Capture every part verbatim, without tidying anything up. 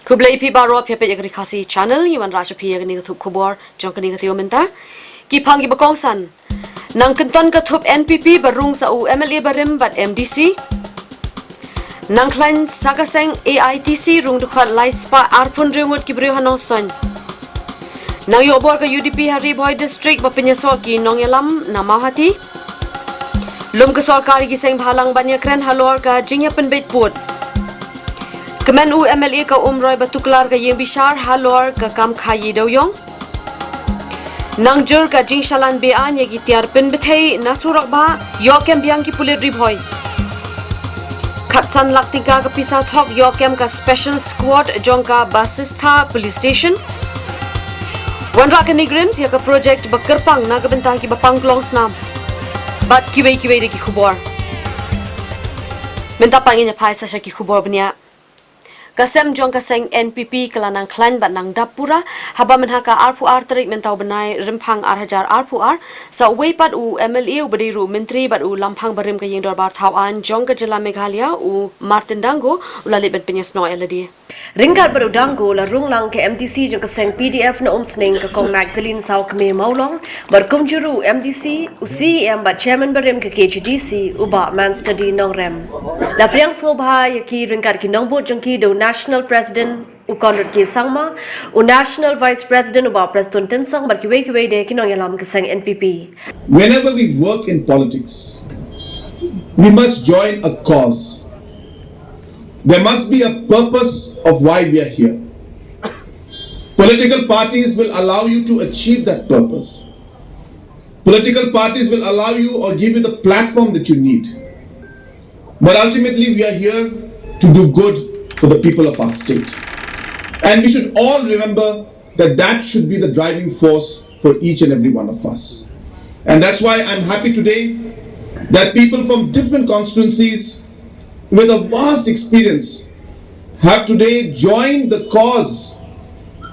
Khublei phi baroh, phi peit ïa ka Ri Khasi Channel. Ngi wanrah sha phi ïa kane ka thup khubor jong kane ka taïew mynta. Ki phang kiba kongsan. Nang kynton ka thup N P P ba rung sa u M L A barim bad M D C. Nang khlaiñ sa ka seng A I T C rung dkhot lai spah arphew hynriew ngut ki briew ha Nongstoiñ. Nang ïoh bor ka U D P ha Ri Bhoi District ba pynïasoh ki nongïalam na Mawhati. Lum ka sorkar ïa ki seng bhalang ban ïakren halor ka jingïapynbeit pud. Kmen u M L A ka Umroi ba tuklar ka ïing bishar halor ka kam khaïi dewïong. Nang jur ka jingshalan be-aiñ ïa ki tiar pynbthei na surok ba, ïoh kem biang ki pulit Ri Bhoi. Khatsan lak tyngka ka pisa thok ïoh kem ka special squad jong ka Basistha Police Station. Wanrah ka NEIGRIHMS ïa ka project ba kyrpang na ka bynta kiba pang klong snam. Bad kiwei kiwei de ki khubor. Mynta pat ngin ïa phai sa sha ki khubor bniah. Ka sem jong ka seng N P P ka la nang khlaiñ bad nang dap pura, haba mynha ka arphew ar tarik mynta u bnai Rymphang ar hajar arphew ar, sa uwei pat u M L A uba dei ruh u myntri bad u lamphang barim ka ïing dorbar thaw aiñ jong ka jylla Meghalaya u Martin Dango u la leit ban pynïasnoh ïa lade. Ryngkat bad u Dango la rung lang ka M D C jong ka seng P D F na Umsning ka Kong Magdalene Sawkmie Mawlong, bad kumjuh ruh u M D C, u C E M bad Chairman barim ka K H A D C, u Bah Manstudy Nongrem. La pdiang sngewbha ïa ki ryngkat ki nongbud jong ki da u National President u Conrad K Sangma, u National Vice President u Bah Prestone Tynsong bad kiwei kiwei de ki nongïalam ka seng N P P. Whenever we work in politics, we must join a cause. There must be a purpose of why we are here. Political parties will allow you to achieve that purpose. Political parties will allow you or give you the platform that you need. But ultimately, we are here to do good for the people of our state. And we should all remember that that should be the driving force for each and every one of us. And that's why I'm happy today that people from different constituencies with a vast experience have today joined the cause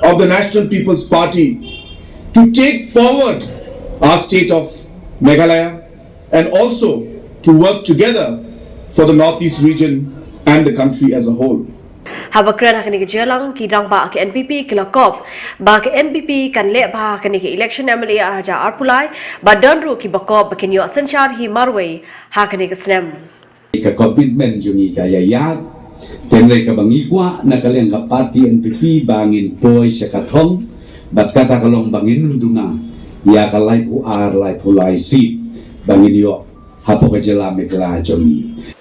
of the National People's Party to take forward our state of Meghalaya and also to work together for the Northeast region and the country as a whole. Haba kren ha kane ka jingïalang, ki rangbah ka N P P ki la kop ba ka N P P kan leh bha ha kane ka election M L A ar hajar arphew lai, bad don ruh kiba kop ba kin ïoh synshar hi marwei ha kane ka snem. Ka commitment jong ngi ka ïaid, tynrai kaba ngi kwah na ka liang ka party N P P ba ngin poi sha ka thong, bad kata ka long ba ngin duna ïa ka laiphew ar, laiphew lai seat ba ngin ïoh hapoh ka jylla Meghalaya jong ngi.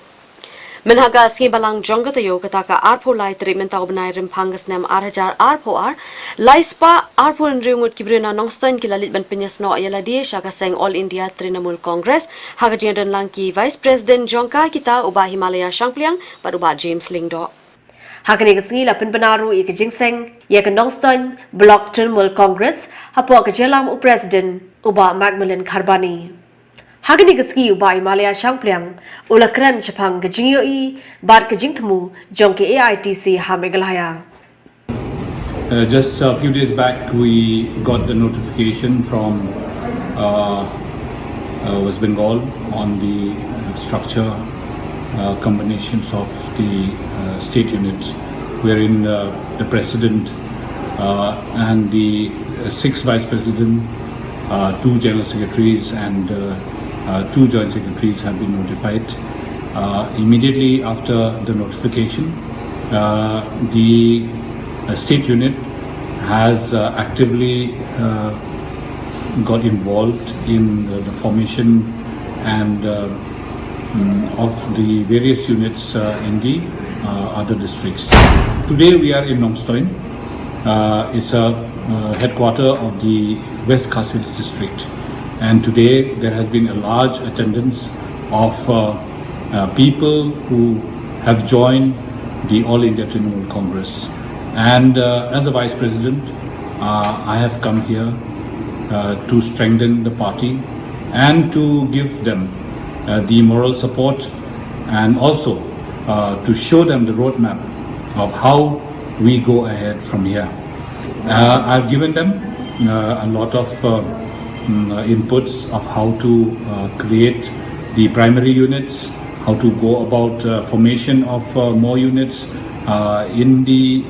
Mynha ka sngi balang jong ka taïew, kata ka arphew lai tarik mynta u bnai Rymphang ka snem ar hajar arphew ar, lai spah arphew hynriew ngut ki briew na Nongstoiñ ki la leit ban pynïasnoh ïa lade sha ka seng All India Trinamool Congress, ha ka jingdon lang ki Vice President jong ka kita u Bah Himalaya Shangpliang bad u Bah James Lyngdoh. Ha kane ka sngi la pynbna ruh ïa ka jingseng ïa ka Nongstoiñ Block Trinamool Congress hapoh ka jingïalam u President u Bah Macmillan Kharbani. Ha kane ka sngi u Bah Himalaya Shangpliang u la kren shaphang ka jingïohi bad ka jingthmu jong ka A I T C ha Meghalaya. Uh, just a few days back, we got the notification from uh, uh, West Bengal on the uh, structure uh, combinations of the uh, state units, wherein uh, the president uh, and the uh, six vice president, uh, two general secretaries, and uh, uh, two joint secretaries have been notified. Uh, immediately after the notification, uh, the uh, state unit has uh, actively uh, got involved in uh, the formation and uh, mm, of the various units uh, in the uh, other districts. Today we are in Nongstoin. Uh, it's a uh, headquarter of the West Khasi Hills district, and today there has been a large attendance of uh, uh, people who have joined the All India Trinamool Congress. And uh, as a vice president, uh, I have come here uh, to strengthen the party and to give them uh, the moral support and also uh, to show them the roadmap of how we go ahead from here. Uh, I've given them uh, a lot of uh, mm, uh, inputs of how to uh, create the primary units, how to go about uh, formation of uh, more units uh, in the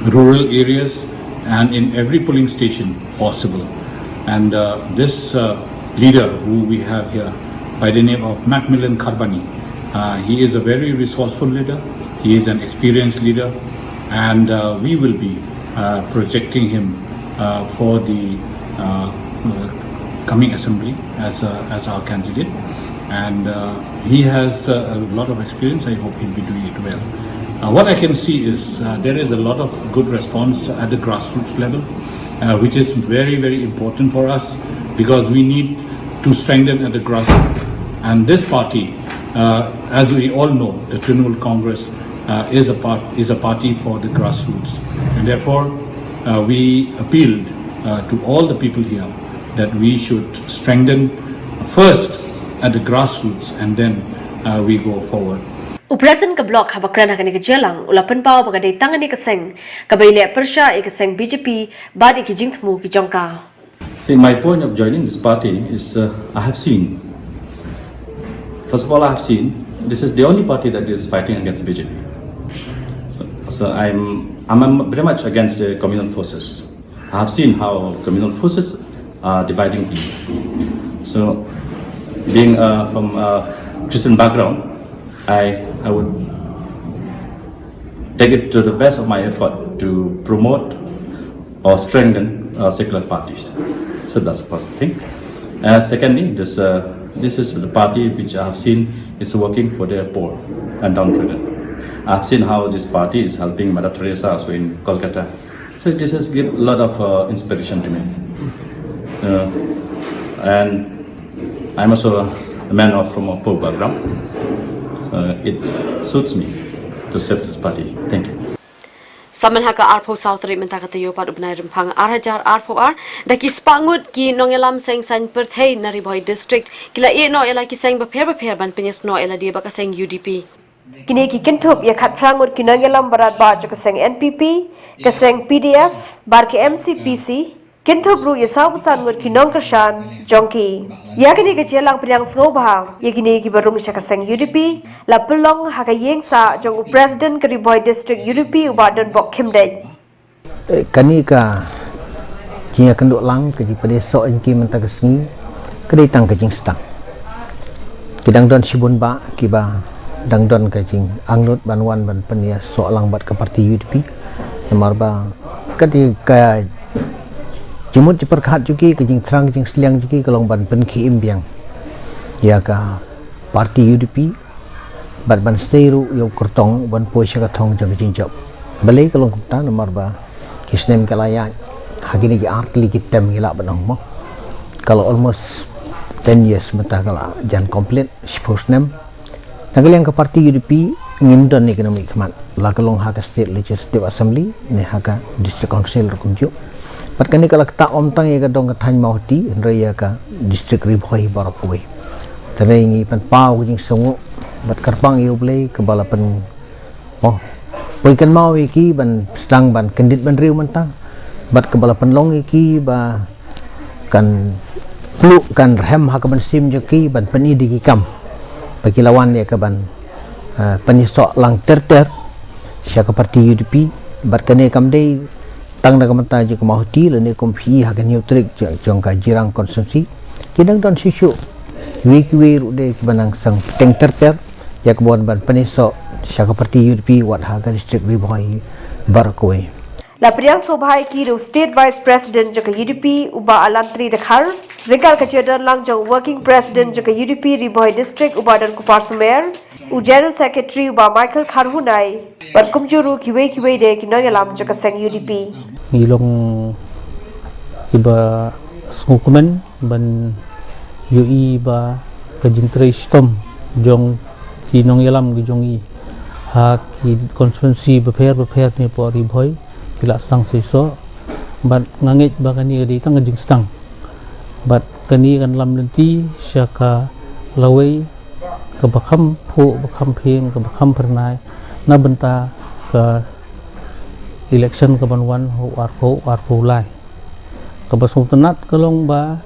rural areas and in every polling station possible. And uh, this uh, leader who we have here by the name of Macmillan Kharbani, uh, he is a very resourceful leader, he is an experienced leader, and uh, we will be uh, projecting him uh, for the uh, uh, coming assembly as, a, as our candidate. And uh, he has uh, a lot of experience. I hope he'll be doing it well. Uh, what I can see is uh, there is a lot of good response at the grassroots level, uh, which is very, very important for us because we need to strengthen at the grassroots. And this party, uh, as we all know, the Trinamool Congress uh, is a part is a party for the grassroots, and therefore uh, we appealed uh, to all the people here that we should strengthen first at the grassroots and then uh, we go forward. U President ka Block haba kren ha kane ka jingïalang u la pynpaw ba ka dei tang kane ka seng kaba ïaleh pyrshah ïa ka seng B J P bad ïa ki jingthmu ki jong ka. See, my point of joining this party is uh, I have seen. First of all, I have seen this is the only party that is fighting against B J P. So, so I'm, I'm very much against the communal forces. I have seen how communal forces are dividing people. So, being uh, from a Christian background, I, I would take it to the best of my effort to promote or strengthen uh, secular parties. So that's the first thing. And secondly, this, uh, this is the party which I have seen is working for the poor and downtrodden. I have seen how this party is helping Mother Teresa also in Kolkata. So this has given a lot of uh, inspiration to me. So, and I'm also a man of from a poor background. So it suits me to serve this party. Thank you. Samen ha ka arphew saw tarik mynta ka taïew pat u bnai Rymphang ar hajar arphew ar, da ki spah ngut ki nongïalam seng saiñ pyrthei na Ri Bhoi District ki la ïeh noh ïa la ki seng bapher bapher ban pynïasnoh ïa lade bad ka seng U D P. Kine ki kynthup ïa khatphra ngut ki nongïalam baratbah jong ka seng N P P, ka seng P D F bad ka M C P C, kynthup ruh ïa sawphew san ngut ki nongkyrshan jong ki. Ïa kane ka jingïalang pdiang sngewbha ïa kine kiba rung sha ka seng U D P la pynlong ha ka ïing sah jong u President ka Ri Bhoi District U D P u Bah Donbok Khymdeit. Kane ka jingïakynduh lang ka jingpynïasoh jong ki mynta ka sngi ka dei tang ka jingsdang. Ki dang don shibun bah kiba dang don ka jingangnud ban wan ban pynïasoh lang bad ka parti U D P. Namar ba ka dei ka jingmut jingpyrkhat jong ki, ka jingthrang jingsliang jong ki ka long ban pynkhie im biang ïa ka parti U D P bad ban sei ruh ïa u kyrtong ban poi sha ka thong jong ka jingjop. Balei ka long kumta? Namar ba ki snem ki la ïaid ha kine ki ar tylli ki term, ngi lah ban ong mo. Ka la almost ten years mynta, ka la jan complete shiphew snem. Na ka liang ka parti U D P ngim don ïa kane ka mihkhmat, la ka long ha ka State Legislative Assembly ne ha ka District Council ruh kumjuh. Bad kane ka la ktah ym tang ïa ka dong ka thaiñ Mawhati hynrei ïa ka District Ri Bhoi baroh kawei. Te ngi pynpaw ka jingsngewnguh bad kyrpang ïa U Blei kaba la pyn, oh, pynkynmaw ïa ki ban sdang ban kyndit bynriew mynta bad kaba la pynlong ïa ki ba kan pluh kan rhem ha ka mynsiem jong ki ban pyni da ki kam ba ki la wan ïa ka ban, eh, pynïasoh lang ter ter sha ka parti U D P. Bad kane kam dei tang na ka bynta jong ka Mawhati lane kum phi i ha ka Hynñiewtrep jong, jong ka Jirang constituency. Ki dang don shuh shuh kiwei kiwei ruh de kiba nang sdang bteng ter ter ïa ka ban ban pynïasoh sha ka parti U D P wat ha ka District Ri Bhoi baroh kawei. La pdiang sngewbha ïa ki da u State Vice President jong ka U D P u Bah Alantri Dkhar, ryngkat ka jingdon lang jong u Working President jong ka U D P Ri Bhoi District u Bah Donkupar Sumer, u General Secretary u Bah Michael Kharhunai bad kumjuh ruh kiwei kiwei de ki nongïalam jong ka seng U D P. Ngi long kiba sngewkmen ban ïohi ba ka jingtrei shitom jong ki nongïalam ki jong ngi ha ki constituency bapher bapher ne poh Ri Bhoi ki la sdang seisoh. Bad nga ngeit ba kane ka dei tang ka jingsdang bad kane kan lam lynti sha ka lawei kaba kham phuh, ba kham phieng, kaba kham phyrnai na bynta ka election kaban wan ha u arphew arphew lai. Kaba sngewtynnat ka long ba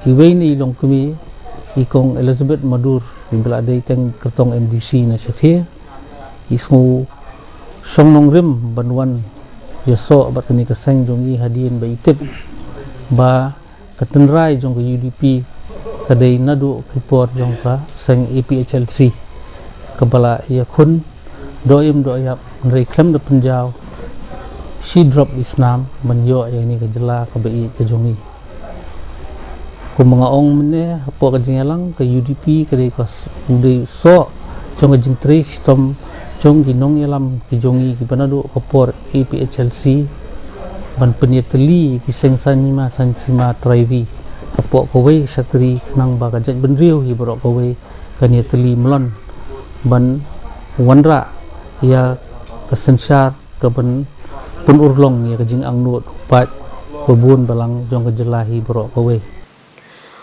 iwei na i longkmie, i Kong Elizabeth Madur, iba la dei teng kyrtong M D C na Shathie, i sngew shong nongrim ban wan ïasoh bad kane ka seng jong i hadien ba i tip ba ka tynrai jong ka U D P ka dei naduh ki por jong ka seng A P H L C kaba la ïakhun doh im doh ïap, hynrei khlem da pynjaw shi drop isnam ban ïoh ïa kane ka jylla kaba ïeit ka jong i. Kumba nga ong mynne hapoh ka jingïalang, ka U D P ka dei ka s-, u dei u soh jong ka jingtrei shitom jong ki nongïalam ki jong i kiba naduh ka por A P H L C ban pynïatylli ki seng saiñ hima saiñ sima trai ri hapoh kawei ka shatri, khnang ba ka jaitbynriew hi baroh kawei kan ïatylli mlien ban wanrah ïa ka synshar kaban pynurlong ïa ka jingangnud u paid ba bun balang jong ka jylla hi baroh kawei.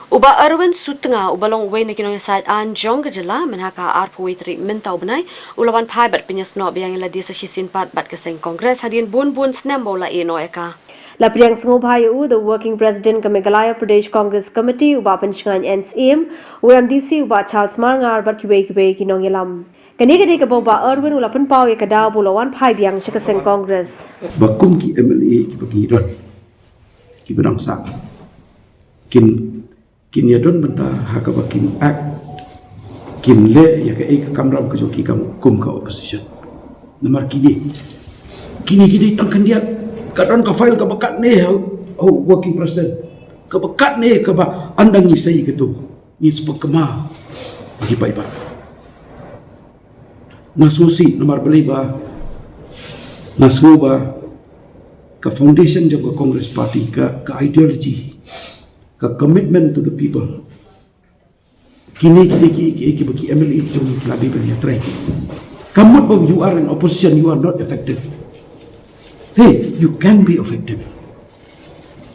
U Bah Erwin Sutnga, uba long uwei na ki nongïasaid aiñ jong ka jylla, mynha ka arphew wei tarik mynta u bnai, u la wan phai bad pynïasnoh biang ïa lade sa shisien pat bad ka seng Congress hadien bun bun snem ba u la ïehnoh ïa ka. La pdiang sngewbha ïa u, the Working President ka Meghalaya Pradesh Congress Committee, u Bah Pynshngaiñ N Syiem, u M D C, u Bah Charles Marngar, bad kiwei kiwei ki nongïalam. Kane ka dei kaba u Bah Erwin u la pynpaw ïa ka daw ba u la wan phai biang sha ka seng Congress. Ba kum ki M L A kiba ki don, kiba dang sah, kin, kin ïadon bynta ha kaba kin act, kin leh ïa kaei ka kamram ka jong ki kam kum ka opposition. Namar kine, kine ki dei tang khyndiat. Ka don ka file kaba katne ha, ha u Working President, kaba katne kaba ynda ngi sei kato, ngi sngewkmen ba ki paidbah. Nga sngewsih namar balei ba nga sngew ba ka foundation jong ka Congress Party, ka, ka ideology, ka commitment to the people, kine ki dei ki, ki, ki, ki M L A jong ngi ki la dei ban ïatrei. Ka mut ba you are an opposition, you are not effective. Hey, you can be effective.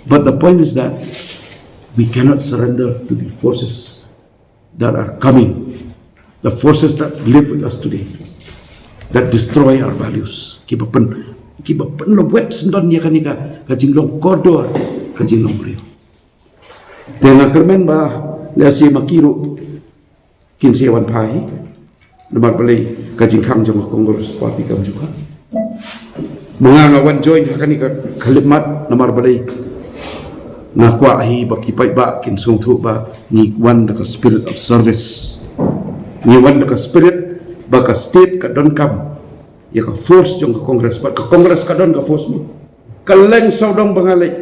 But the point is that we cannot surrender to the forces that are coming, the forces that live with us today, that destroy our values. Kiba pyn, kiba pynlong wet syndon ïa kane ka, ka jinglong kordor, ka jinglong briew. Te nga kyrmen ba lehse ma ki ruh kin sa wan phai, namar balei ka jingkhang jong ka Congress Party kam ju kha. Ma nga nga wan join ha kane ka khyllipmat namar balei nga kwah hi ba ki paidbah kin sngewthuh ba ngi wan da ka spirit of service. Ngi wan da ka spirit ba ka state ka donkam ïa ka force jong ka Congress, bad ka Congress ka don ka force mo. Ka leng sawdong ba nga leit,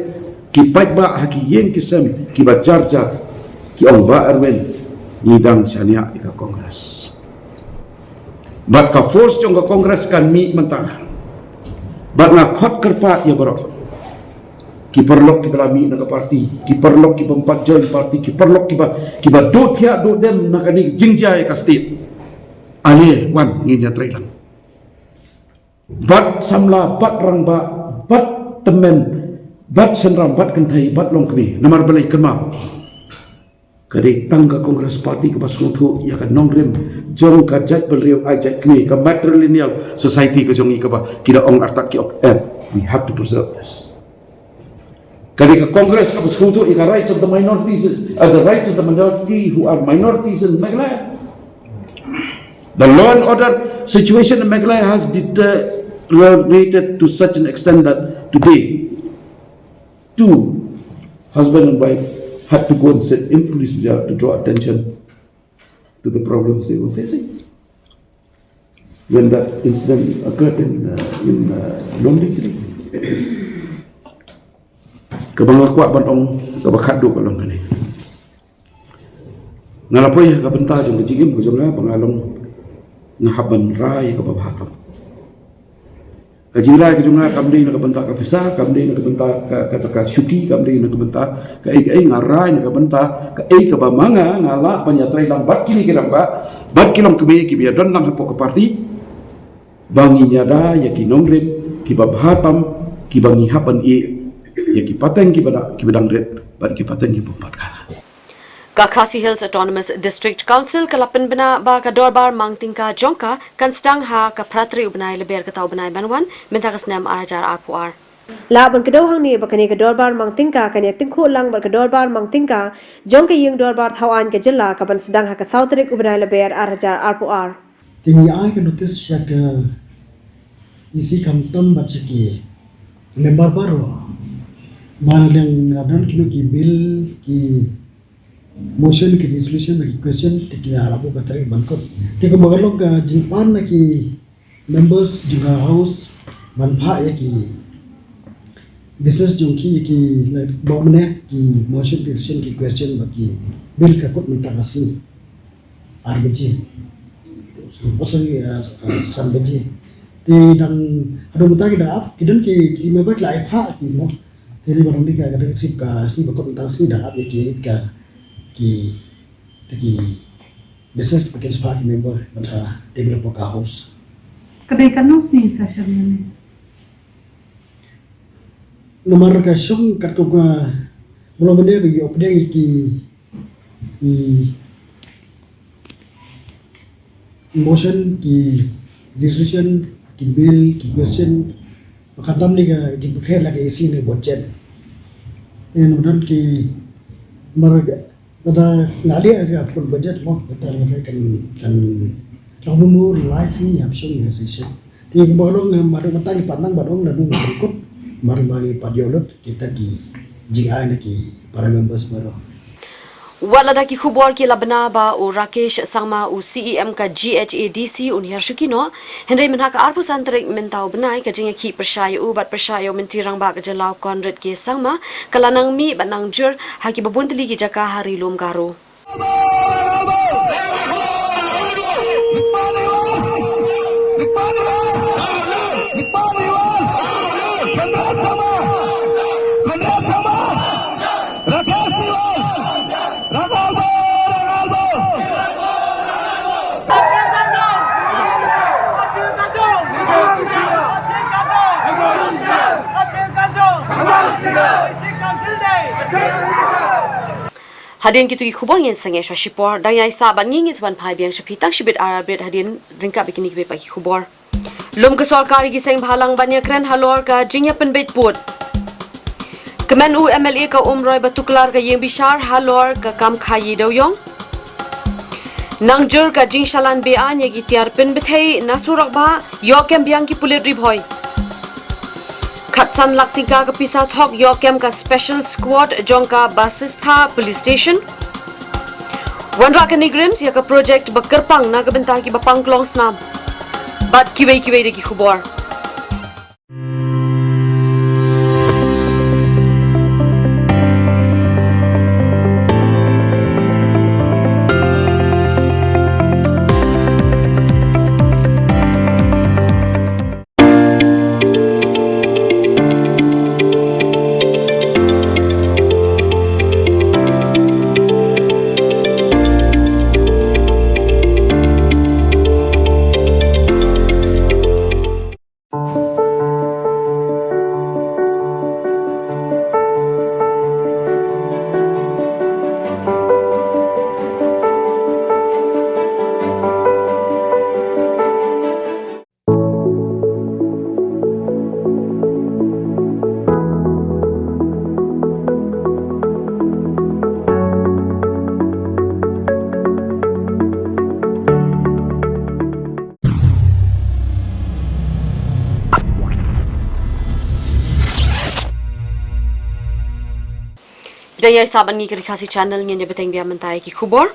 ki paidbah ha ki ïing ki sem kiba jar jar ki ong, Bah Erwin, ngi dang shaniah ïa ka Congress. Bad ka force jong ka Congress kan mih mynta. Bad nga khot kyrpad ïa baroh ki paralok kiba la mih na ka party, ki paralok kiba ym pat join party, ki paralok kiba, kiba duh thiah duh dem na kane ka jingjia ïa ka state. Ale wan ngin ïatrei lang. Bad samla, bad rangbah, bad tymmen, bad shynrang, bad kynthei, bad longkmie. Namar balei, kynmaw, ka dei tang ka Congress Party kaba sngewthuh ïa ka nongrim jong ka jaitbynriew, ai jait kmie, ka matrilineal society ka jong ngi kaba ki da ong artat ki ong, and we have to preserve this. Ka dei ka Congress kaba sngewthuh ïa ka rights of the minorities, uh, the rights of the minority who are minorities in Meghalaya. The law and order situation in Meghalaya has deteriorated to such an extent that today two husband and wife had to go and sit in police jail to draw attention to the problems they were facing when that incident occurred in, uh, in, uh, Lumding City. Kaba nga kwah ban ong, kaba khatduh ka long kane. Nga la poi ha ka bynta jong ka jingim ka jong nga ba nga long, nga hap ban rai kaba bha tam. Ka jingrai ka jong nga kam dei na ka bynta ka pisa, kam dei na ka bynta ka, ka, ka shuki, kam dei na ka bynta kaei kaei, nga rai na ka bynta kaei kaba ma nga nga lah ban ïatrei lang bad kine ki rangbah, bad ki longkmie kiba ïadon lang hapoh ka party, ba ngin ïada ïa ki nongrim kiba bha tam, kiba ngi hap ban ïeh ïa ki pateng kiba da, kiba dang rit bad ki pateng kiba ym pat kha. Ka Khasi Hills Autonomous District Council ka la pynbna ba ka Dorbar Mang Tyngka jong ka kan sdang ha ka phra tarik u bnai Lber kata u bnai ban wan, mynta ka snem ar hajar arphew ar. Lah ban kdew hangne ba kane ka Dorbar Mang Tyngka kan ïatyngkhuh lang bad ka Dorbar Mang Tyngka jong ka Ïing Dorbar Thawaiñ ka Jylla kaban sdang ha ka saw tarik u bnai Lber ar hajar arphew ar. Te ngi ai ka notice sha ka E C khamtam bad sha ki Member baroh. Ba la dang don kino ki bill, ki motion, ki resolution, ki question, te ki la buh ka tarik ban kut. Te kumba ka long ka jingpan na ki members jong ka house ban phah ïa ki business jong ki, ïa ki, like, ba mane ki motion, ki resolution, ki question, ba ki bill ka kut mynta ka sngi ar baje. Oh, sorry, uh, uh, san baje. Te dang haduh mynta ki dang ap, ki don ki, ki member ki la ai phah ki mo. Te ni ba dang ni ka, ka dang sip ka, sip ka kut mynta sngi dang ap ïa ki, ka, ki, te ki business ba kin sa phah ki member ban sa table hapoh ka house. Ka dei katno sngi sa shim ïa ne? Namar ka shong katkum ka mlong mynne ba ïoh pdiang ïa ki, ki motion, ki resolution, ki bill, ki question. Ba khamtam ni ka jingpyrkhat la ka isi ni budget. Ïa namar don ki mar Lada nga liah ïa ka full budget mo, kata nga kan, kan, kan munu lai sngi hap shong ïa ka session. Te kumba long, eh, madu matang ki pat nang bad ong la nang kut, mar mar ki pat ïoh lut kita ki jingai na ki para members baroh. Wat lada ki khubor ki la bna ba u Rakesh Sangma, u C E M ka G H A D C, un hiar shuki noh, hynrei mynha ka arphew san tarik mynta u bnai, ka jingïakhih pyrshah ïa u bad pyrshah ïa u Myntri Rangbah ka jylla u Conrad K Sangma ka la nang mih bad nang jur ha kiba bun tylli ki jaka ha Ri Lum Garo. Hadien kito ki khubor ngin sangeh shuwa shipor, dang ïai sah bad ngi, ngin sa wan phai biang sha phi tang shibit ar bit hadien, ryngkat bad kine kiwei pat ki khubor. Lum ka sorkar ïa ki seng bhalang ban ïakren halor ka jingïapynbeit pud. Kmen u M L A ka Umroi ba tuklar ka ïing bishar halor ka kam khaïi dewïong. Nang jur ka jingshalan be-aiñ ïa ki tiar pynbthei na surok bah, ïoh kem biang ki pulit Ri Bhoi. Khatsan lak tyngka ka pisa thok ïoh kem ka special squad jong ka Basistha Police Station. Wanrah ka NEIGRIHMS ïa ka project ba kyrpang na ka bynta kiba pang klongsnam. Bad kiwei kiwei de ki khubor. Phi dang ïai sah bad ngi ka Ri Khasi Channel, ngin ïa bteng biang mynta ïa ki khubor.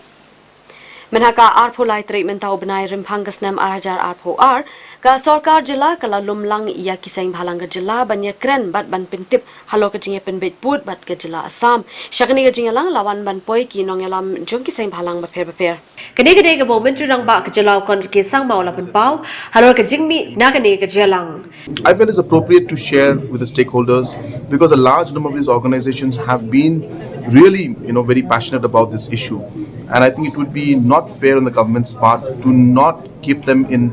Mynha ka arphew lai tarik mynta u bnai Rymphang ka snem ar hajar arphew ar, ka sorkar jylla ka la lum lang ïa ki seng bhalang ka jylla ban ïakren bad ban pyntip halor ka jingïapynbeit pud bad ka jylla Assam. Sha kane ka jingïalang la wan ban poi ki nongïalam jong ki seng bhalang bapher bapher. Kane ka dei kaba u Myntri Rangbah ka jylla u Conrad K Sangma u la pynpaw halor ka jingmih na kane ka jingïalang. I felt it's appropriate to share with the stakeholders because a large number of these organizations have been really, you know, very passionate about this issue. And I think it would be not fair on the government's part to not keep them in,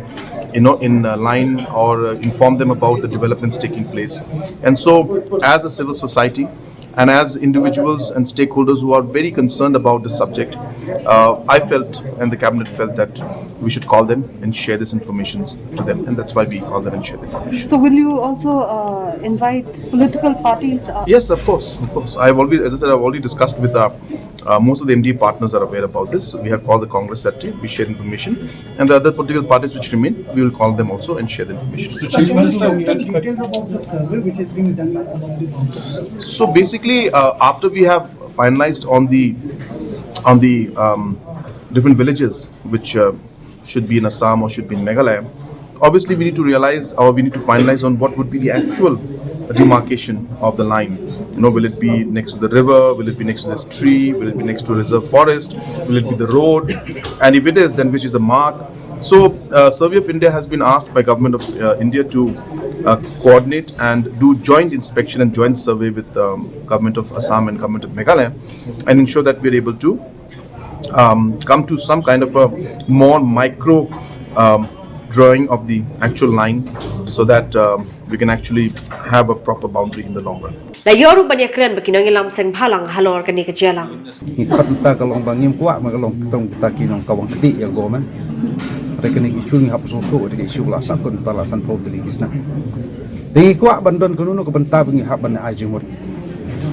you know, in, uh, line or, uh, inform them about the developments taking place. And so, as a civil society, and as individuals and stakeholders who are very concerned about this subject, Uh, I felt and the cabinet felt that we should call them and share this information to them, and that's why we call them and share the information. So will you also uh, invite political parties? Uh, Yes, of course, of course. I've always, as I said, I've already discussed with our uh, most of the M D A partners are aware about this. We have called the Congress secretary. We share information, and the other political parties which remain, we will call them also and share the information. So Chief Minister, Details about the survey which is being done about the boundary. So basically, uh, after we have finalized on the on the um, different villages which uh, should be in Assam or should be in Meghalaya, obviously we need to realize or we need to finalize on what would be the actual demarcation of the line. You know, will it be next to the river? Will it be next to this tree? Will it be next to a reserve forest? Will it be the road? And if it is, then which is the mark? So, uh, Survey of India has been asked by Government of uh, India to uh, coordinate and do joint inspection and joint survey with um, Government of Assam and Government of Meghalaya, and ensure that we're able to um, come to some kind of a more micro um, drawing of the actual line, so that um, we can actually have a proper boundary in the long run. La ïoh ruh ban ïakren bad ki nongïalam seng bhalang halor kane ka jingïalang. Ngi khot mynta ka long ba ngim kwah ba ka long kito kita ki nongkawang kti ïa government. Hynrei kane ka issue ngi hap sngewthuh ïa ka issue ba la sah kut mynta la sanphew tylli ki snem. Te ngi kwah ban don kano kano ka bynta ba ngi hap ban ai jingmut.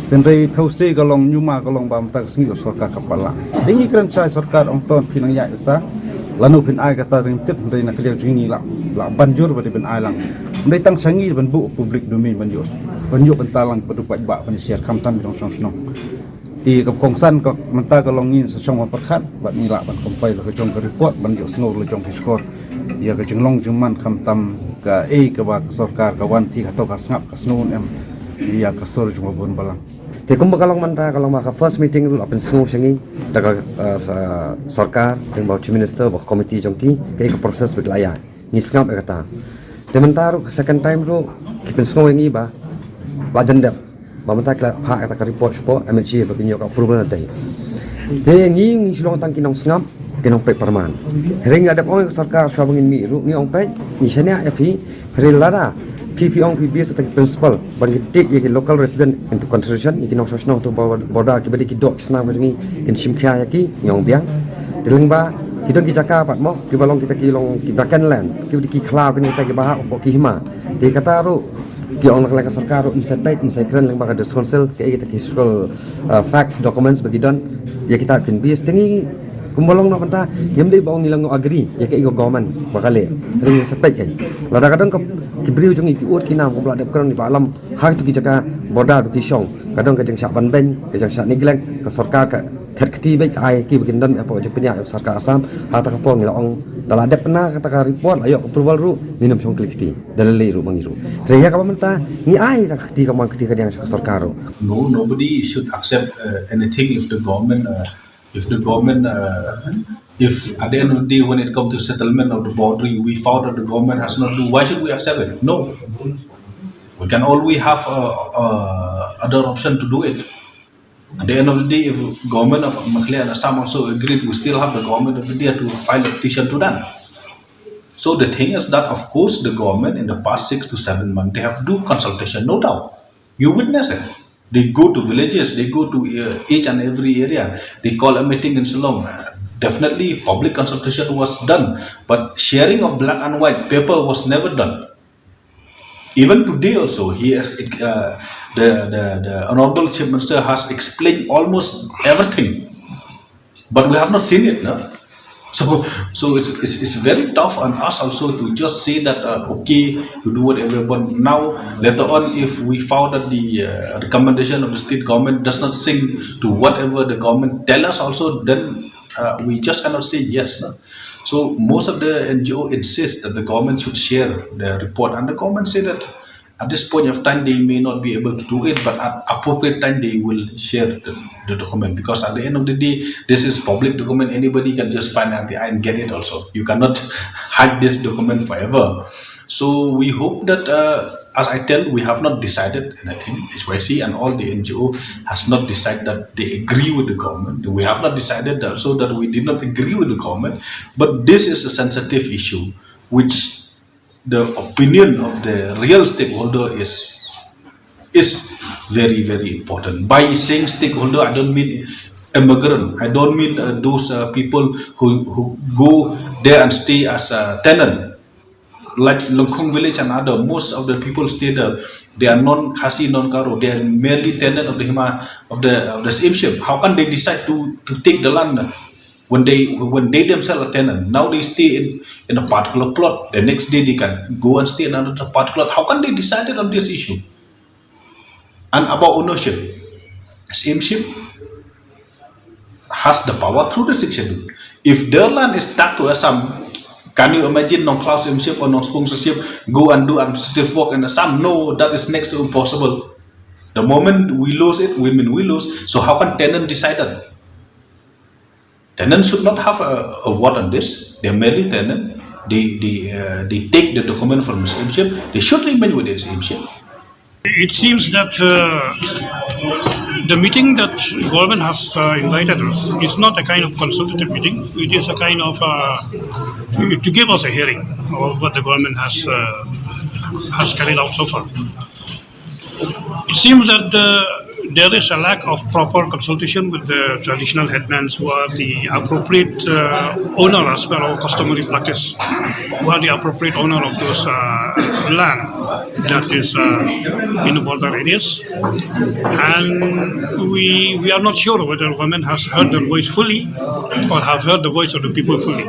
Hynrei phewse ka long, ñiuma ka long ba mynta ka sngi ka sorkar ka pat lah. Te ngi kren shai sorkar, ong to phin nang ïaid ïa kata, lano phin ai kata, ngim tip, hynrei na ka liang jong ngi lah, lah ban jur ba dei ban ai lang. Hynrei tang sha ngi ban buh public domain ban ïoh, ban ïoh bynta lang, ba du paidbah ban share, khamtam ki nongshong shnong. Te ka kongsan ka mynta ka long, ngi sa shong ban pyrkhat bad ngi lah ban compile la ka jong ka report ban ïohsngew la jong ki shkor ïa ka jinglong jingman, khamtam kaei kaba ka sorkar ka wanti, hato ka sngap ka sngew ne em ïa ka sur jong ka bun balang. Te kumba ka long mynta, ka long ba ka first meeting ruh la pynsngew sha ngi da ka, eh, sa-, sorkar, lyngba u Chief Minister bad ka committee jong ki, kaei ka process ba ki la ïaid. Ngi sngap ïa kata. Te mynta ruh ka second time ruh ki pynsngew ïa ngi ba la jan dep, ba mynta ki la phah ïa kata ka report shapoh M H A ba kin ïoh ka approval na tei. Te ngi, ngi shu long tang ki nongsngap, ki nongpeit pyrman. Hynrei ngi la dep ong ïa ka sorkar shuwa ba ngin mih ruh, ngi ong peit, ngi shaniah ïa phi. Hynrei lada phi, phi ong phi base ïa ki principle ban kin take ïa ki local resident into consideration, ïa ki nongshong shnong hato border, kiba dei ki doh ki snam ka jong ngi, kin shim khia ïa ki, ngi ong biang. Te lyngba ki don ki jaka pat mo, kiba long kita ki long ki vacant land, kiba dei ki khlaw, kita kiba hap hapoh ki hima. Te kata ruh ki ong na ka liang ka sorkar ruh, ngin sa peit, ngin sa kren lyngba ka District Council, kaei kita ki historical, uh, facts, documents ba ki don, ïa kita kin base. Te ngi kumba long noh mynta, ngim dei ba ong ngi la ngi agree ïa kaei ka government ba ka leh. Hynrei ngin sa peit kein. Lada ka don ka, ki briew jong ngi ki ud ki nam kumba la dep kren, ba alam ha kito ki jaka border ba ki shong, ka don ka jingshah ban beiñ, ka jingshah neglect, ka sorkar ka thet kti beit, ka ai ki ba kin don hapoh jingpynïaid ïa ka sorkar Assam. Ha kata ka por ngi la ong, da la dep na kata ka report, la ïoh ka approval ruh, ngin ym shong kylli kti da lei lei ruh ma ngi ruh. Hynrei ïa kaba mynta ngi ai da ka kti, ka mon kti ka diang sha ka sorkar ruh. No, nobody should accept uh, anything if the government, uh, if the government, uh, if at the end of the day when it comes to settlement of the boundary, we found that the government has not do. Why should we accept it? No, we can always have uh, uh, other option to do it. At the end of the day, if government of Meghalaya and Assam also agreed, we still have the government of India to file a petition to them. So the thing is that, of course, the government in the past six to seven months, they have do consultation, no doubt. You witness it. They go to villages, they go to uh, each and every area. They call a meeting in Shillong. Uh, definitely, public consultation was done, but sharing of black and white paper was never done. Even today also, he has, uh, the, the, the Honorable Chief Minister has explained almost everything, but we have not seen it, no? So, so it's, it's, it's very tough on us also to just say that, uh, okay, to do whatever. But now, later on, if we found that the uh, recommendation of the state government does not sing to whatever the government tell us also, then uh, we just cannot say yes, no? So most of the N G O insist that the government should share the report, and the government say that at this point of time they may not be able to do it, but at appropriate time they will share the, the document, because at the end of the day, this is public document. Anybody can just find R T I and get it also. You cannot hide this document forever. So we hope that, uh, as I tell, we have not decided anything. H Y C and all the N G O has not decided that they agree with the government. We have not decided that, so that we did not agree with the government. But this is a sensitive issue, which the opinion of the real stakeholder is is very, very important. By saying stakeholder, I don't mean immigrant. I don't mean uh, those uh, people who, who go there and stay as a tenant. Like Longkhong village and other, most of the people stay there. They are non-Khasi, non-Garo. They are merely tenant of the Hima of the of the Syiemship. How can they decide to to take the land when they when they themselves are tenant? Now they stay in in a particular plot. The next day they can go and stay in another particular. How can they decide on this issue? And about ownership, Syiemship has the power through the Sixth Schedule. If their land is stuck to Assam, can you imagine Nongkhlaw Syiemship or Nongspung Syiemship go and do administrative work in Assam? No, that is next to impossible. The moment we lose it, we mean we lose. So how can tenant decide that? Tenants should not have a, a word on this. They're merely tenant. They they uh, they take the document from Syiemship. They should remain with the Syiemship. It seems that uh, the meeting that government has uh, invited us is not a kind of consultative meeting. It is a kind of uh, to give us a hearing of what the government has uh, has carried out so far. It seems that the, there is a lack of proper consultation with the traditional headmen, who are the appropriate uh, owner as per our customary practice, who are the appropriate owner of those uh, land that is uh, in the border areas. And we, we are not sure whether government has heard their voice fully or have heard the voice of the people fully.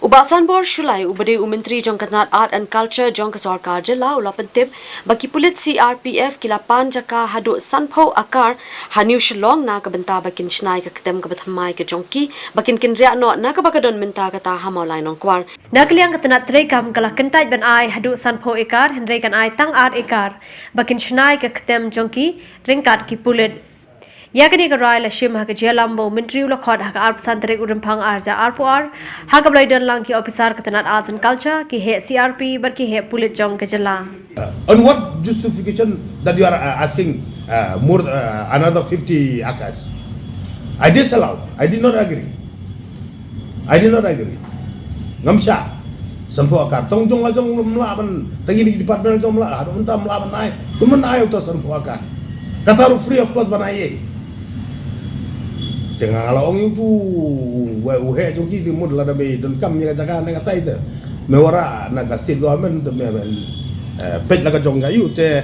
U Bah Sanbor Shullai, uba dei u Myntri jong ka tnad Art and Culture jong ka sorkar jylla, u la pyntip ba ki pulit C R P F ki la pan jaka haduh sanphew akar ha New Shillong na ka bynta ba kin shna ïa ka ktem kaba thymmai ka jong ki ba kin kynriah noh na kaba ka don mynta kata ha Mawlai Nongkwar. Na ka liang ka tnad treikam ka la kyntait ban ai haduh sanphew akar, hynrei kan ai tang ar akar ba kin shna ïa ka ktem jong ki ryngkat ki pulit. Ïa kane ka rai la shim ha ka jingïalam bad u Myntri u la khot ha ka arphew san tarik u Rymphang arhajar arphew ar, ha kaba la ïadon lang ki ophisar ka tnad Arts and Culture, ki heh C R P bad ki heh pulit jong ka jylla. On what justification that you are uh, asking uh, more uh, another fifty acres? I disallow. I did not agree. I did not agree. Ngam shah. Sanphew akar. Tang jong la jong mlah ban, tang ini department jong mlah. Aduh, mynta mlah ban ai. Tu men ai uta sanphew akar. Kata ruh free of cost ban ai. Te nga la ong ïa utu u heh jong ki, te mut lada me donkam ïa ka jaka ne katai te, me wanrah na ka state government te me peit la ka jong ka ïa u te.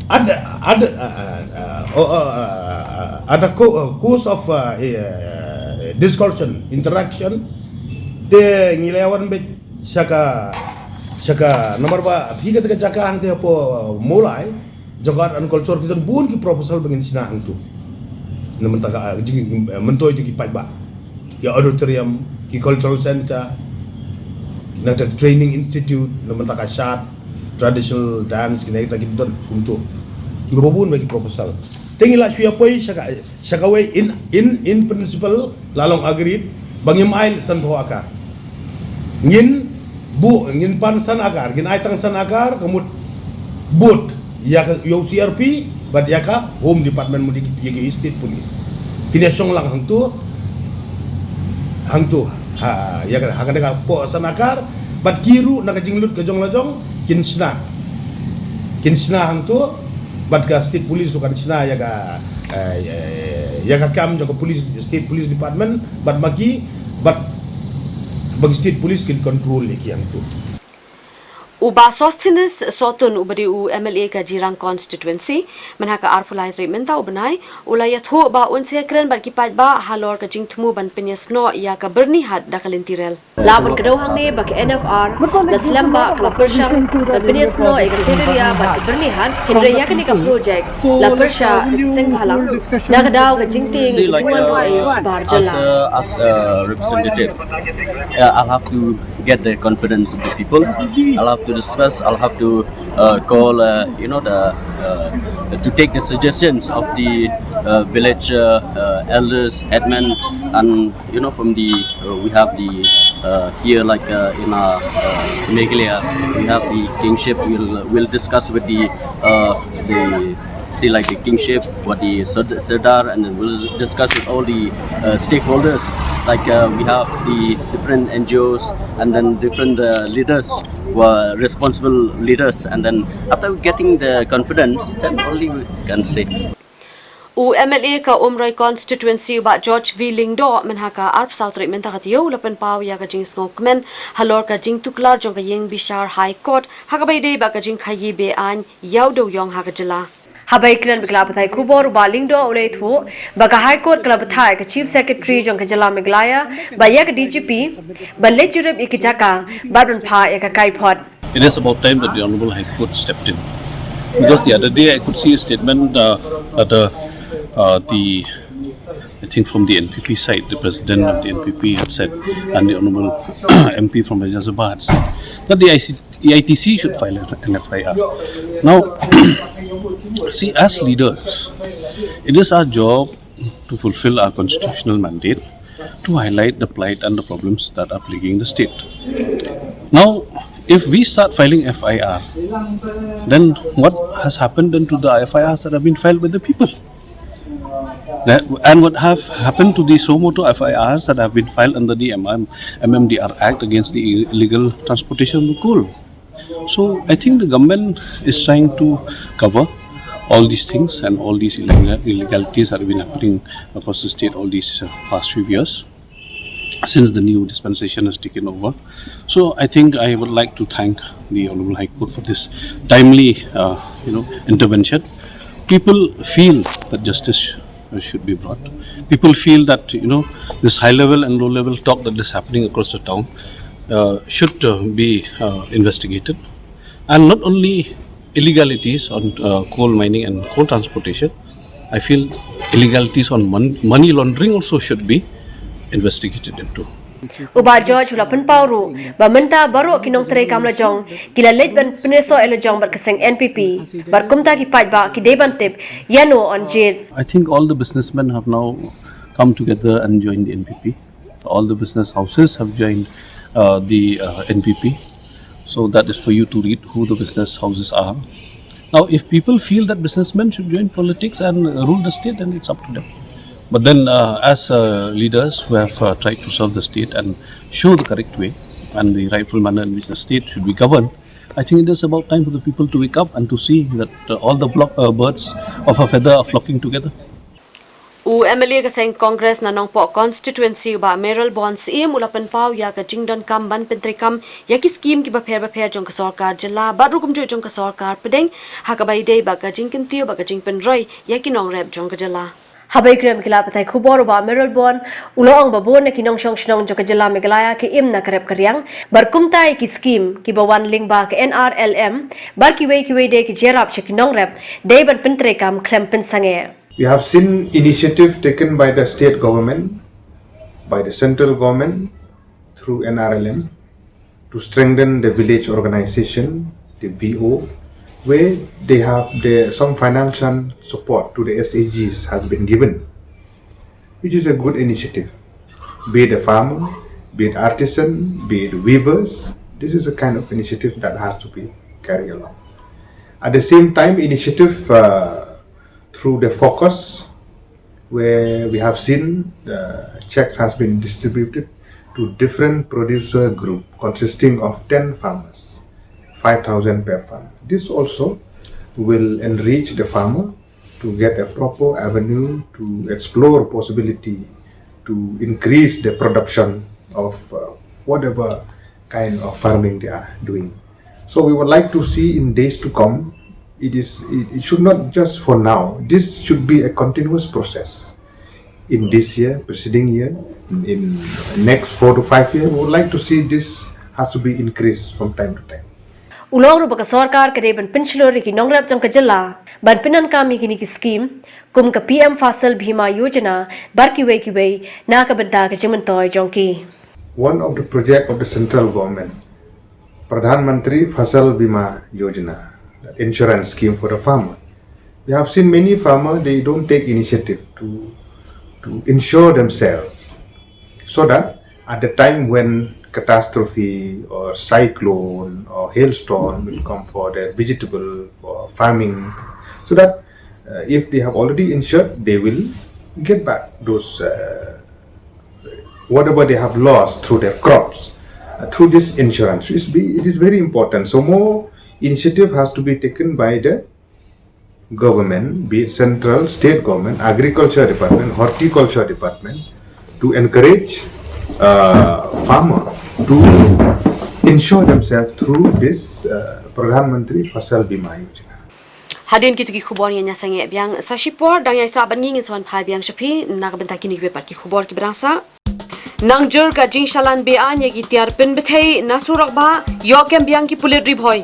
Ada ada ada course of discussion, interaction. Te ngi la wan beit sha ka sha ka namar ba phi kata ka jaka hangte hapoh Mawlai jong ka Art and Culture ki don bun ki proposal ba ngin shna hangtu. Na mynta ka jing myntoi jong ki paidbah, ki auditorium, ki cultural center, na ka training institute, na mynta ka shad, traditional dance, ki na kita ki don kumtu. Ki ba bun ba ki proposal. Te ngi la shu ïa poi sha ka sha kawei in in in principle la long agreed ba ngim ai sanphew akar. Ngin buh, ngin pan san akar, ngin ai tang san akar ka mut bud ïa ka ïa u C R P bad ïa ka Home Department mut ïa ki state police. Kin ïa shong lang hangtu hangtu ha ïa ka ha ka da ka poh san akar bad ki ruh na ka jinglut ka jong la jong kin shna kin shna hangtu bad ka state police ruh kan shna ïa ka ïa ka kam jong ka police, state police department bad ma ki bad ba ki state police kin control ïa ki hangtu. U Bah Sosthenes Sohtun uba dei u M L A ka Jirang Constituency, mynha ka arphew lai tarik mynta u bnai, u la ïathuh ba un sa ïakren bad ki paidbah halor ka jingthmu ban pynïasnoh ïa ka Byrnihat da ka lynti rel. La ban kdew hangne ba ka N F R la slem ba ka la pyrshang ban pynïasnoh ïa ka Teberia bad ka Byrnihat, hynrei ïa kane ka projek la pyrshah da ka Seng Bhalang na ka daw ka jingtieng ka jingwan roi bar jylla. As a representative, uh, I'll have to get the confidence of the people. I'll have to discuss, I'll have to uh, call, uh, you know, the uh, to take the suggestions of the uh, village uh, uh, elders, headmen, and you know, from the uh, we have the uh, here like uh, in uh, uh, Meghalaya, we have the kingship. We'll we'll discuss with the uh, the see like the kingship, what the Sard- Sardar, and then we'll discuss with all the uh, stakeholders. Like uh, we have the different N G Os and then different uh, leaders who are responsible leaders, and then after getting the confidence, then only we can say. U M L A ka Umroi constituency u Bah George V Lyngdoh mynha ka arphew saw tarik mynta ka taïew u la pynpaw ïa ka jingsngewkmen halor ka jingtuklar jong ka ïing bishar High Court ha kaba ïadei bad ka jingkhaïi be-aiñ ïa u dewïong ha ka jylla. Haba ïakren bad ki lad pathai khubor u Bah Lyngdoh u la ïathuh ba ka High Court ka la bthah ïa ka Chief Secretary jong ka jylla Meghalaya bad ïa ka D G P ban leit jurip ïa ki jaka bad ban phah ïa ka kaiphod. It is about time that the Honorable High Court stepped in. Because the other day I could see a statement uh, that uh, uh, the, I think from the N P P side, the president of the N P P had said, and the Honorable M P from Rajya Sabha had said, that the I C, the I T C should file an F I R. Now, see, as leaders, it is our job to fulfill our constitutional mandate to highlight the plight and the problems that are plaguing the state. Now, if we start filing F I R, then what has happened then to the F I Rs that have been filed by the people? That, and what have happened to the suo motu F I Rs that have been filed under the M M, M M D R Act against the illegal transportation of coal? So I think the government is trying to cover all these things and all these illegal- illegalities that have been happening across the state all these uh, past few years since the new dispensation has taken over. So I think I would like to thank the Honorable High Court for this timely, uh, you know, intervention. People feel that justice uh, should be brought. People feel that, you know, this high level and low level talk that is happening across the town uh, should uh, be uh, investigated, and not only illegalities on uh, coal mining and coal transportation. I feel illegalities on mon- money laundering also should be investigated into. U Bah George u la pynpaw ruh ba mynta baroh ki nongtrei kam lajong ki la leit ban pynïasoh ïa lajong bad ka seng N P P bad kumta ki paidbah ki dei ban tip ïano yn jied. I think all the businessmen have now come together and joined the N P P. All the business houses have joined uh, the uh, N P P. So that is for you to read who the business houses are. Now, if people feel that businessmen should join politics and uh, rule the state, then it's up to them. But then, uh, as uh, leaders who have uh, tried to serve the state and show the correct way and the rightful manner in which the state should be governed, I think it is about time for the people to wake up and to see that uh, all the block, uh, birds of a feather are flocking together. U M L A ka seng Congress na Nongpoh constituency u Bah Mayralborn Syiem u la pynpaw ïa ka jingdonkam ban pyntreikam ïa ki skim kiba pher bapher jong ka sorkar jylla bad ruh kumjuh jong ka sorkar pdeng ha kaba ïadei bad ka jingkyntiew bad ka jingpynroi ïa ki nongrep jong ka jylla. Haba ïakren bad ki lad pathai khubor u Bah Mayralborn u la ong ba bun na ki nongshong shnong jong ka jylla Meghalaya ki im na ka rep ka riang bad kumta ïa ki skim kiba wan lyngba ka N R L M bad kiwei kiwei de ki jingïarap sha ki nongrep dei ban pyntreikam khlem pynsangeh. We have seen initiative taken by the state government, by the central government through N R L M to strengthen the village organization, the V O, where they have the, some financial support to the S H Gs has been given, which is a good initiative. Be it a farmer, be it artisan, be it weavers, this is a kind of initiative that has to be carried along. At the same time, initiative uh, through the focus where we have seen the checks has been distributed to different producer group consisting of ten farmers, five thousand per farm. This also will enrich the farmer to get a proper avenue to explore possibility to increase the production of uh, whatever kind of farming they are doing. So we would like to see in days to come, it is it, it should not just for now. This should be a continuous process. In this year, preceding year, in next four to five years, we would like to see this has to be increased from time to time. U la ong ruh ba ka sorkar ka dei ban pynshlur ïa ki nongrep jong ka jylla ban pyndonkam ïa kine ki skim kum ka P M Fasal Bima Yojana bad kiwei kiwei na ka bynta ka jingmyntoi jong ki. One of the project of the central government, Pradhan Mantri Fasal Bima Yojana, that insurance scheme for the farmer. We have seen many farmers, they don't take initiative to, to insure themselves so that at the time when catastrophe or cyclone or hailstorm will come for their vegetable or farming, so that uh, if they have already insured, they will get back those uh, whatever they have lost through their crops uh, through this insurance. It's be, it is very important. So more initiative has to be taken by the government, be it central, state government, agriculture department, horticulture department, to encourage uh, farmer to insure themselves through this uh, Pradhan Mantri Fasal Bima Yojana. Hadien kito ki khubor ngi ïa sangeh biang sa shipor, dang ïa sa ban ngi ngin sa wan phai biang sha phi na ka bynta kine ki bynta ki khubor ki ba dang sah. Nang jur ka jingshalan beaiñ ïa ki tiar pynbthei na surok ba ïoh kem biang ki pulit Ri Bhoi.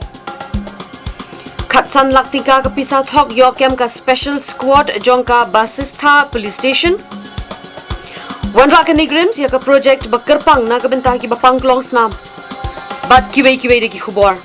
Khatsan lak tyngka ka pisa thok ïoh kem ka special squad jong ka Basistha Police Station. Wanrah ka NEIGRIHMS ïa ka project ba kyrpang na ka bynta ki ba pang klong snam bad kiwei kiwei de ki khubor.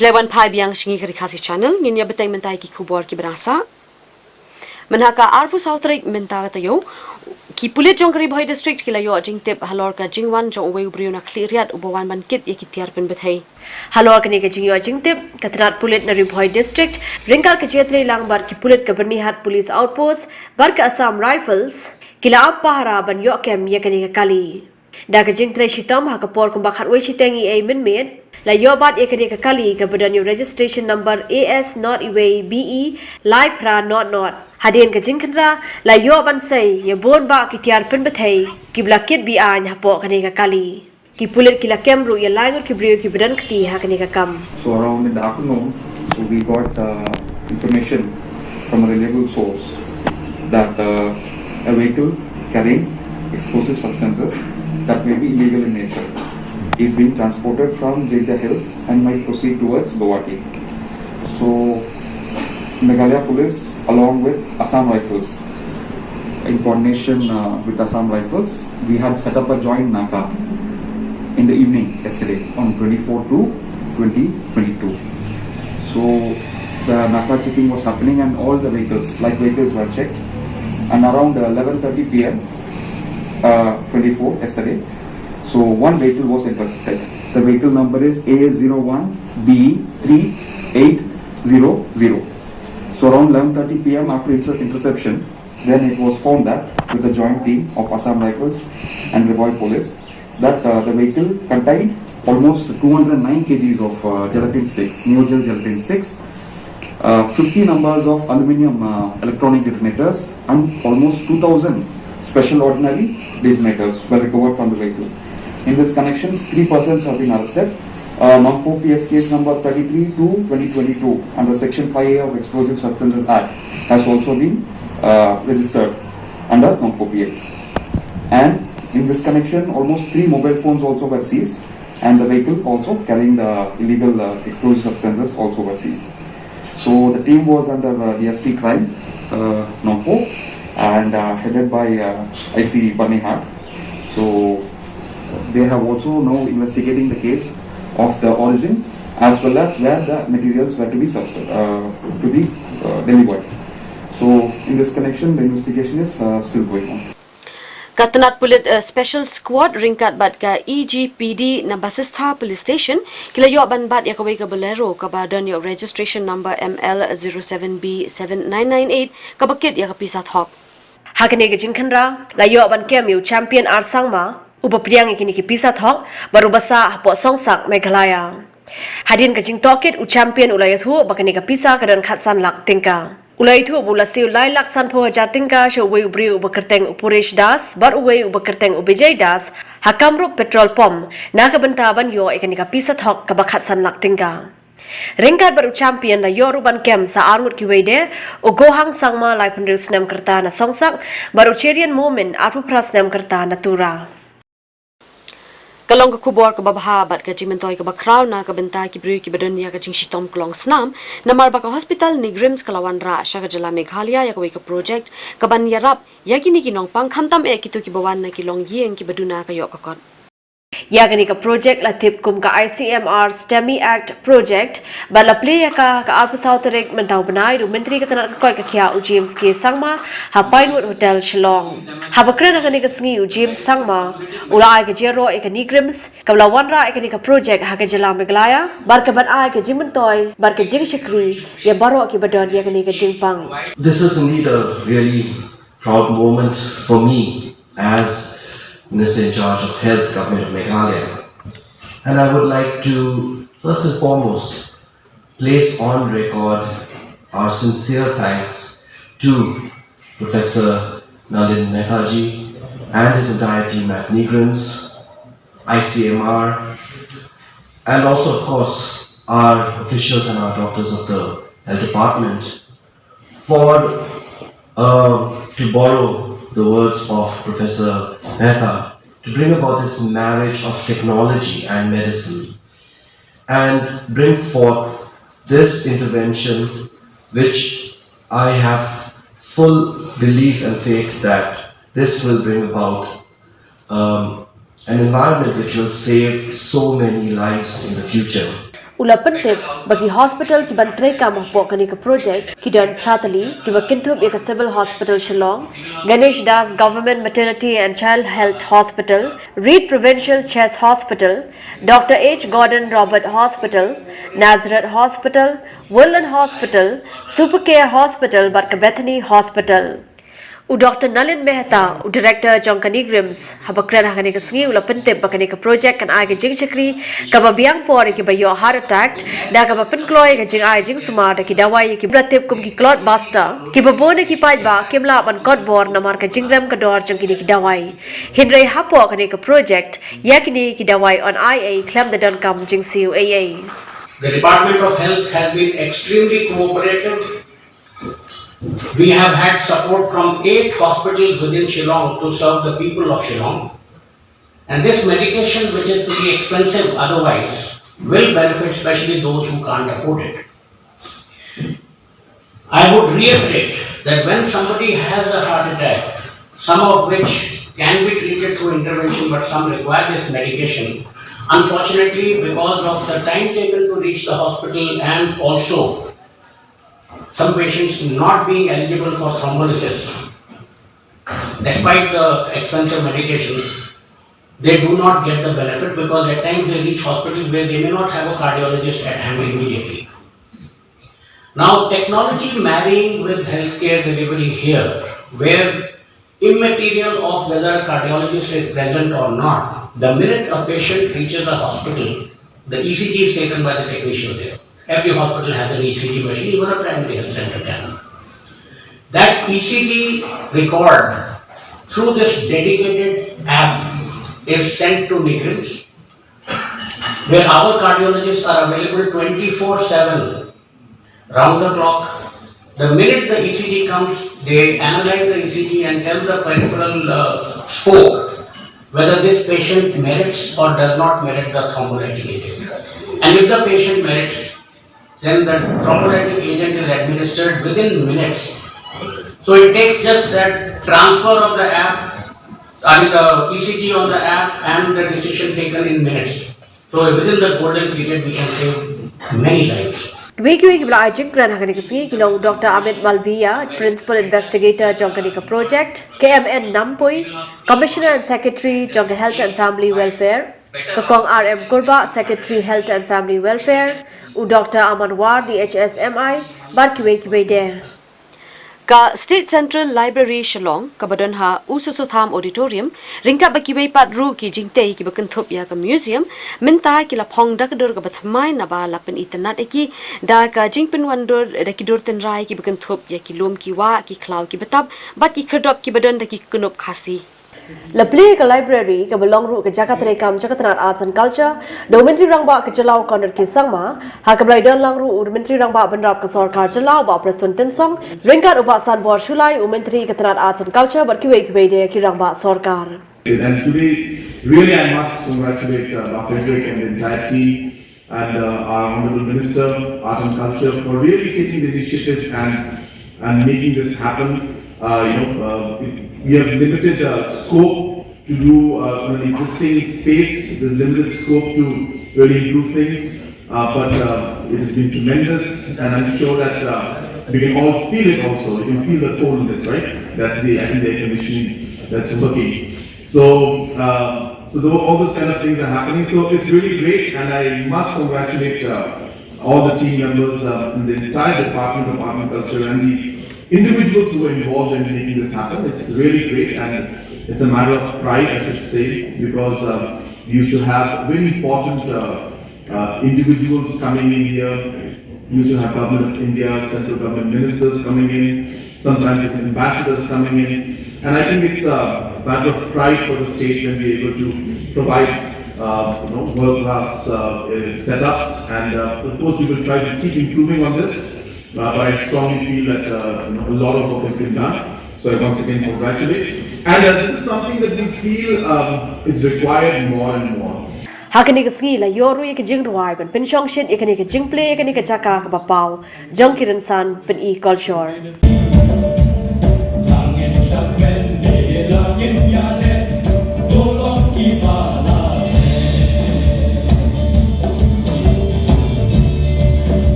Phi la wan phai biang sha ngi ka Ri Khasi Channel, ngin ïa bteng mynta ïa ki khubor ki ba dang sah. Mynha ka arphew saw tarik mynta ka taïew, ki pulit jong ka Ri Bhoi District ki la ïoh jingtip halor ka jingwan jong uwei u briew na Khliehriat uba wan ban kit ïa ki tiar pynbthei. Halor kane ka jingïoh jingtip, ka tnat pulit na Ri Bhoi District ryngkat ka jingïatreilang bad ki pulit ka Byrnihat Police Outpost bad ka Assam Rifles ki la ap pahara ban ïoh kem ïa kane ka kali. Da ka jingtrei shitom ha ka por kumba khatwei shiteng eiei mynmiet, la ïoh bat ïa kane ka kali kaba don ïa u registration number A S nought eight B E lai phra nought nought. Hadien ka jingkhynra, la ïoh ban sei ïa bun bah ki tiar pynbthei kiba la kit beaiñ hapoh kane ka kali. Ki pulit ki la kem ruh ïa lai ngut ki briew kiba don kti ha kane ka kam. So around in the afternoon, so we got uh, information from a reliable source that uh, a vehicle carrying explosive substances that may be illegal in nature is being transported from Jaintia Hills and might proceed towards Guwahati. So Meghalaya Police, along with Assam Rifles, in coordination uh, with Assam Rifles, we had set up a joint naka in the evening yesterday on twenty-four two twenty twenty-two. So the naka checking was happening and all the vehicles, light vehicles were checked. And around eleven thirty p m, uh, twenty-four yesterday, so one vehicle was intercepted. The vehicle number is A zero one B three eight zero zero. So around eleven thirty p m after inter- interception, then it was found that with the joint team of Assam Rifles and Ri Bhoi Police, that uh, the vehicle contained almost two hundred nine kgs of uh, gelatin sticks, Neo Gel gelatin sticks, uh, fifty numbers of aluminium uh, electronic detonators, and almost two thousand special ordinary detonators were recovered from the vehicle. In this connection, three persons have been arrested. Uh, Nongpoh P S case number thirty-three two twenty twenty-two under Section five A of Explosive Substances Act has also been uh, registered under Nongpoh P S. And in this connection, almost three mobile phones also were seized, and the vehicle also carrying the illegal uh, explosive substances also were seized. So the team was under uh, D S P Crime, uh, Nongpoh, and uh, headed by uh, I C Banihat. So they have also now investigating the case of the origin as well as where the materials were to be subst- uh, to be uh, delivered. So in this connection, the investigation is uh, still going on. Ka tnat pulit uh, Special Squad ryngkat bad ka E G P D na Basistha Police Station ki la ïoh ban bat ïa kawei ka Bolero kaba don ïa registration number M L zero seven B seven nine nine eight kaba kit ïa ka pisa thok. Ha kane ka jingkhynra, la ïoh ban kem ïa u Champion R Sangma, uba pdiang ïa kine ki pisa thok bad uba sah hapoh Songsak, Meghalaya. Hadien ka jingtohkit, u Champion u la ïathuh ba kane ka pisa ka don khatsan lak tyngka. U la ïathuh ba u la siew lai lak sanphew hajar tyngka sha uwei u briew uba kyrteng u Puresh Das bad uwei uba kyrteng u Bijay Das ha Kamrup Petrol Pump na ka bynta ban ïoh ïa kane ka pisa thok kaba khatsan lak tyngka. Ryngkat bad u Champion la ïoh ruh ban kem sa arngut kiwei de, u Gohang Sangma, laiphew hynriew snem ka rta, na Songsak, bad u Cherian Momin, arphew phra snem ka rta, na Tura. Ka long ka khubor kaba bha bad ka jingmyntoi kaba khraw na ka bynta ki briew kiba don ïa ka jingshitom klong snam, namar ba ka hospital NEIGRIHMS ka la wanrah sha ka jylla Meghalaya ïa kawei ka project kaban ïarap ïa kine ki nongpang, khamtam eh kito kiba wan na ki longïing kiba duna ka ïoh ka kot. Ïa kane ka project la tip kum ka I C M R STEMI Act project, bad la plie ïa ka ha ka arphew saw tarik mynta u bnai da u Myntri ka tnad ka koit ka khiah, u James K Sangma, ha Pinewood Hotel, Shillong. Haba kren ha kane ka sngi, u James Sangma u la ai ka jingïaroh ïa ka NEIGRIHMS kaba la wanrah ïa kane ka project ha ka jylla Meghalaya, bad kaban ai ka jingmyntoi bad ka jingshakri ïa baroh kiba don ïa kane ka jingpang. This is indeed a really proud moment for me as Minister in charge of Health, Government of Meghalaya. And I would like to, first and foremost, place on record our sincere thanks to Professor Nalin Mehta ji and his entire team at NEIGRIHMS, I C M R, and also, of course, our officials and our doctors of the health department for, uh, to borrow the words of Professor Mehta, to bring about this marriage of technology and medicine and bring forth this intervention, which I have full belief and faith that this will bring about, um, an environment which will save so many lives in the future. U la pyntip ba ki hospital kiban treikam hapoh kane ka project ki don phra tylli, kiba kynthup ïa ka Civil Hospital Shillong, Ganesh Das Government Maternity and Child Health Hospital, Reid Provincial Chest Hospital, Doctor H Gordon Roberts Hospital, Nazareth Hospital, Woodland Hospital, Supercare Hospital bad ka Bethany Hospital. U Doctor Nalin Mehta, u Director jong ka NEIGRIHMS, haba kren ha kane ka sngi u la pyntip ba kane ka project kan ai ka jingshakri kaba biang por ïa kiba ïoh heart attack, da kaba pynkloi ïa ka jingai jingsumar da ki dawai ïa kiba la tip kum ki clot buster, kiba bun na ki paidbah kim lah ban kot bor namar ka jingrem ka dor jong kine ki dawai. Hynrei hapoh kane ka project, ïa kine ki dawai yn ai ei khlem da donkam jingsiew ei ei. The Department of Health has been extremely cooperative. We have had support from eight hospitals within Shillong to serve the people of Shillong. And this medication, which is to be expensive otherwise, will benefit especially those who can't afford it. I would reiterate that when somebody has a heart attack, some of which can be treated through intervention, but some require this medication. Unfortunately, because of the time taken to reach the hospital and also some patients not being eligible for thrombolysis, despite the expensive medication, they do not get the benefit because at times they reach hospitals where they may not have a cardiologist at hand immediately. Now, technology marrying with healthcare delivery here, where immaterial of whether a cardiologist is present or not, the minute a patient reaches a hospital, the E C G is taken by the technician there. Every hospital has an E C G machine, even a primary health center can. That E C G record through this dedicated app is sent to NEIGRIHMS, where our cardiologists are available twenty-four seven, round the clock. The minute the E C G comes, they analyze the E C G and tell the peripheral, uh, spoke whether this patient merits or does not merit the thrombolytic agent. And if the patient merits, then the thrombolytic agent is administered within minutes. So it takes just that transfer of the app, I mean the E C G on the app and the decision taken in minutes. So within the golden period, we can save many lives. Kiwei kiwei kiba la ai jingkren ha kane ka sngi ki long Doctor Amit Malviya, Principal Investigator jong kane ka project, K M N Nampui, Commissioner and Secretary jong ka Health and Family Welfare, ka Kong R M Kurbah, Secretary Health and Family Welfare, u Doctor Aman War, D H S M I, bad kiwei kiwei de. Ka State Central Library Shillong, kaba don ha U Soso Tham Auditorium, ryngkat bad kiwei pat ruh ki jingtei kiba kynthup ïa ka museum, mynta ki la phong da ka dur kaba thymmai naba la pynitynnad ïa ki da ka jingpynwandur da ki dur tynrai kiba kynthup ïa ki lum ki wah, ki khlaw kiba tap bad ki khyrdop kiba don da ki knup Khasi. La plie ka library kaba long ruh ka jaka treikam jong ka tnat Arts and Culture da u Myntri Rangbah ka jylla u Conrad K Sangma, ha kaba la ïadon lang ruh u Myntri Rangbah bynrap ka sorkar jylla u Bah Prestone Tynsong, ryngkat u Bah Sanbor Shullai u Myntri ka tnat Arts and Culture bad kiwei kiwei de ki rangbah sorkar. And today, really, I must congratulate uh, Bah Frederick and the entire team and uh, our Honorable Minister, Art and Culture, for really taking the initiative and, and making this happen. Uh, you know, uh, it- we have limited uh, scope to do uh, on an existing space. There's limited scope to really improve things, uh, but uh, it has been tremendous, and I'm sure that uh, we can all feel it also. You can feel the coldness, right? That's the, I think, the air conditioning that's working. So, uh, so there were all those kind of things are happening. So it's really great, and I must congratulate uh, all the team members uh, in the entire Department of Art and Culture and the individuals who were involved in making this happen. It's really great, and it's a matter of pride, I should say, because uh, we used to have very important uh, uh, individuals coming in here. We used to have Government of India, central government ministers coming in, sometimes even ambassadors coming in. And I think it's a matter of pride for the state when we're able to provide uh, you know, world-class uh, uh, setups. And uh, of course, we will try to keep improving on this. Uh, but I strongly feel that uh, you know, a lot of work has been done. So I once again congratulate. And uh, this is something that we feel um, is required more and more. Ha kane ka sngi la ïoh ruh ïa ka jingrwai ban pynshongshit ïa kane ka jingplie ïa kane ka jaka kaba paw jong ki rynsan pyni kolshor.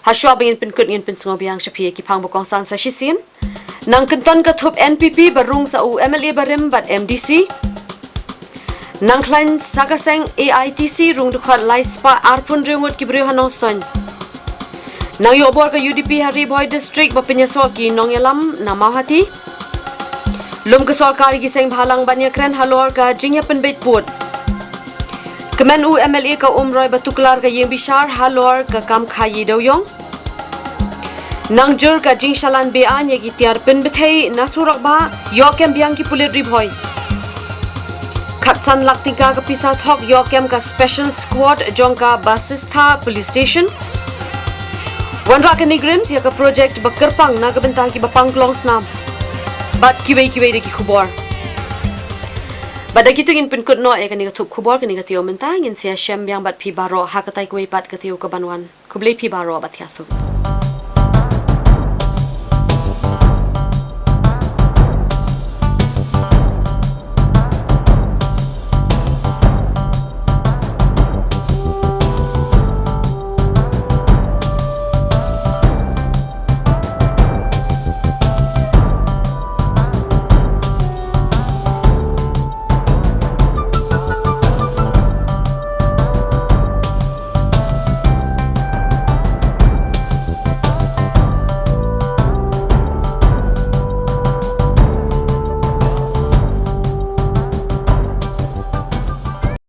Hashwa ba ngin pynkut ngin pynsngew biang sha phi ki phang ba kongsan sa shisien. Nang kynton ka thup N P P ba rung sa u M L A barim bad M D C. Nang khlaiñ sa ka seng A I T C rung dkhot lai spah arphew hynriew ngut ki briew ha Nongstoiñ. Nang ïoh bor ka U D P ha Ri Bhoi District ba pynïasoh ki nongïalam na Mawhati. Lum ka sorkar ïa ki seng bhalang ban ïakren halor ka jingïapynbeit pud. Kmen u M L A ka Umroi ba tuklar ka ïing bishar halor ka kam khaïi dewïong. Nang jur ka jingshalan be-aiñ ïa ki tiar pynbthei na surok ba ïoh kem biang ki pulit Ri Bhoi. Khatsan lak tyngka ka pisa thok ïoh kem ka special squad jong ka Basistha Police Station. Wanrah ka NEIGRIHMS ïa ka project ba kyrpang na ka bynta ki ba pang klong snam. Bad kiwei kiwei de ki khubor. Bad da kitu ngin pynkut noh ïa kane ka thup khubor kane ka taïew mynta, ngin sa ïashem biang bad phi baroh ha katai kawei pat ka taïew ka ban wan. Khublei phi baroh bad thiah suk.